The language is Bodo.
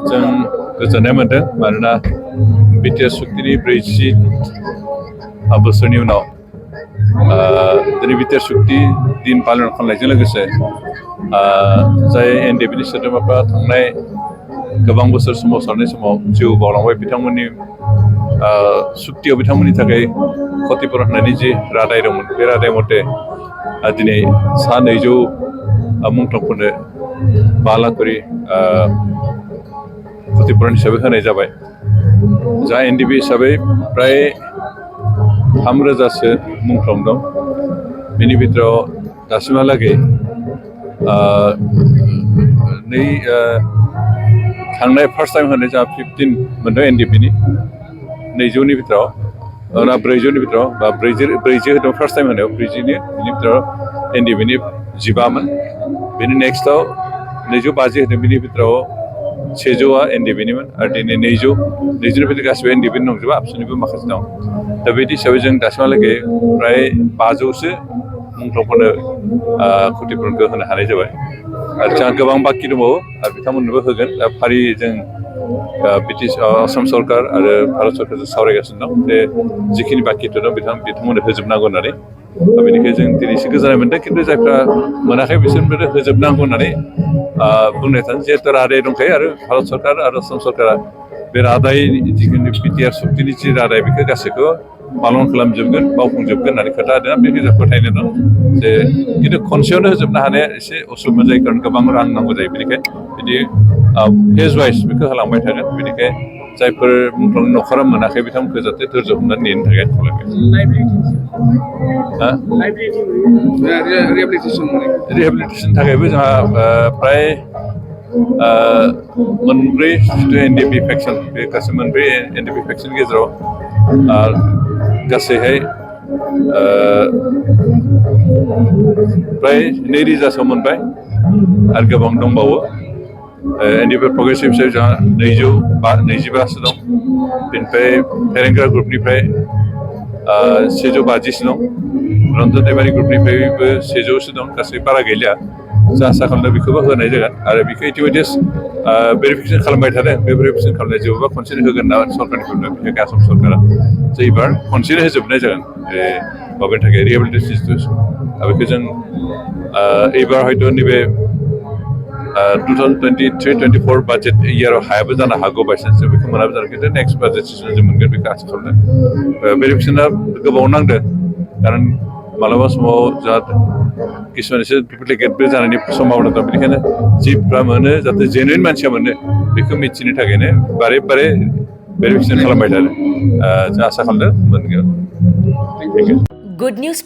जों गोजोननाय मोन्दों मानोना बिटिआर सुक्तिनि 40 बोसोरनि उनाव दिनै बिटिआर सुक्ति दिन पालन खालामनायजों लोगोसे जाय एनडिएफबिनि सोद्रोमाफ्रा थांनाय गोबां बोसोर सोमावसारनाय समाव जिउ बावलांबाय बिथांमोननि सुक्तियाव बिथांमोननि थाखाय क्षतिपुरन होनायनि जि रादाय दंमोन बे रादाय मथे दिनै सा 200 मुंख्लंफोरनो 5 लाख करि क्षतिपुरन हिसाबै होनाय जाबाय जा एनडिएफबि हिसाबै प्राय 3,000सो मुंख्लं दं बेनि बिथोराव दासिमहालागै थांनाय फार्स्ट टाइम होनाय जा 15 मोनदों एनडिएफबिनि 200नि बिथोराव 400नि बिथोराव बा 40 होदों फार्स्ट टाइम होनायाव 40नि बिनि बिथोराव एनडिएफबिनि 15मोन बेनि नेक्स्टआव 250 होदों बिनि बिथोराव 100आ एनडिएफबिनिमोन आरो दिनै 200निफ्राय गासिबो एनडिएफबिनि नंजोबा आबसुनिबो माखासे दं दा बिदि हिसाबै जों दासिमहालागै प्राय 500सो मुंख्लंफोरनो क्षतिपुरनखौ होनो हानाय जाबाय आरो जोंहा गोबां बाखि दंबावो आरो बिथांमोननोबो होगोन दा फारि जों आसाम सरकार आरो भारत सरकारजों सावरायगासिनो दं जे जिखिनि बाखिथ' दं बिथांमोननो होजोबनांगौ होननानै बेनिखायनो जों दिनै एसे गोजोननाय मोन्दों खिन्थु जायफ्रा मोनाखै बिसोरनो होजोबनांगौ होननानै बुंनाय थानो जिहेतु रादाय दंखायो आरो भारत सरकार आरो आसाम सरकारा बे रादाय जिखिनि बिटिआर सुक्तिनि जि रादाय बेखौ गासैखौ पालन खालामजोबगोन मावफुंजोबगोन होननानै खोथा होदों बे गेजेराव फोथायनाय दं जे खिन्थु खनसेयावनो होजोबनो हानाया एसे असुबिदा जायो खारन गोबां रां नांगौ जायो बेनिखायनो बिदि फेज वाइज बेखौ होलांबाय थागोन बेनिखायनो जायफोर मुंख्लं न'खरा मोनाखै बिथांमोनखौ जाहाथे धैर्य हमनानै नेनो थाखाय खावलायबाय रिहेबिलिटेसन थाखायबो जोंहा प्राय मोनब्रै जिथु एनडिएफबि फेक्सन बे गासै मोनब्रै एनडिएफबि फेक्सननि गेजेराव गासैहाय प्राय 2,000सो मोनबाय आरो गोबां दंबावो एनडिएफबि प्रग्रेसिभ हिसाबै जोंहा 225सो दं बेनिफ्राय फेरेंग्रा ग्रुपनिफ्राय 150सो दं रन्जन दैमारि ग्रुपनिफ्रायबो 100सो दं गासै बारा गैलिया जों आसा खालामदों बेखौबो होनाय जागोन आरो बेखौ इटिमयडे भेरिफिकेसन खालामबाय थादों बे भेरिफिकेसन खालामनाय जोबोबा खनसेनो होगोन ना सरकारनिफ्राय बेनिखायनो आसाम सरकारा जे एबार खनसेनो होजोबनाय जागोन बे माबानि थाखाय रिहेबिलिटेसन सिचुवेसन बेखौ जों एबार हयथ' नैबे 2023-24 बाजेट इयाराव हायाबो जानो हागौ बायसान्स बेखौ मोनाबो जानो खिन्थु नेक्स्ट बाजेट सेसनाव जों मोनगोन बेखौ आसा खालामदों भेरिफिकेसना गोबाव नांदों खारन मालाबा समाव जोंहा किसुमान एसे डुप्लिकेटबो जानायनि सम्भावना दं बेनिखायनो जिफ्रा मोनो जाहाथे जेनुइन मानसिया मोनो बेखौ मिथिनो थाखायनो बारे बारे भेरिफिकेसन खालामबाय थादों जों आसा खालामदों मोनगोन। Good news.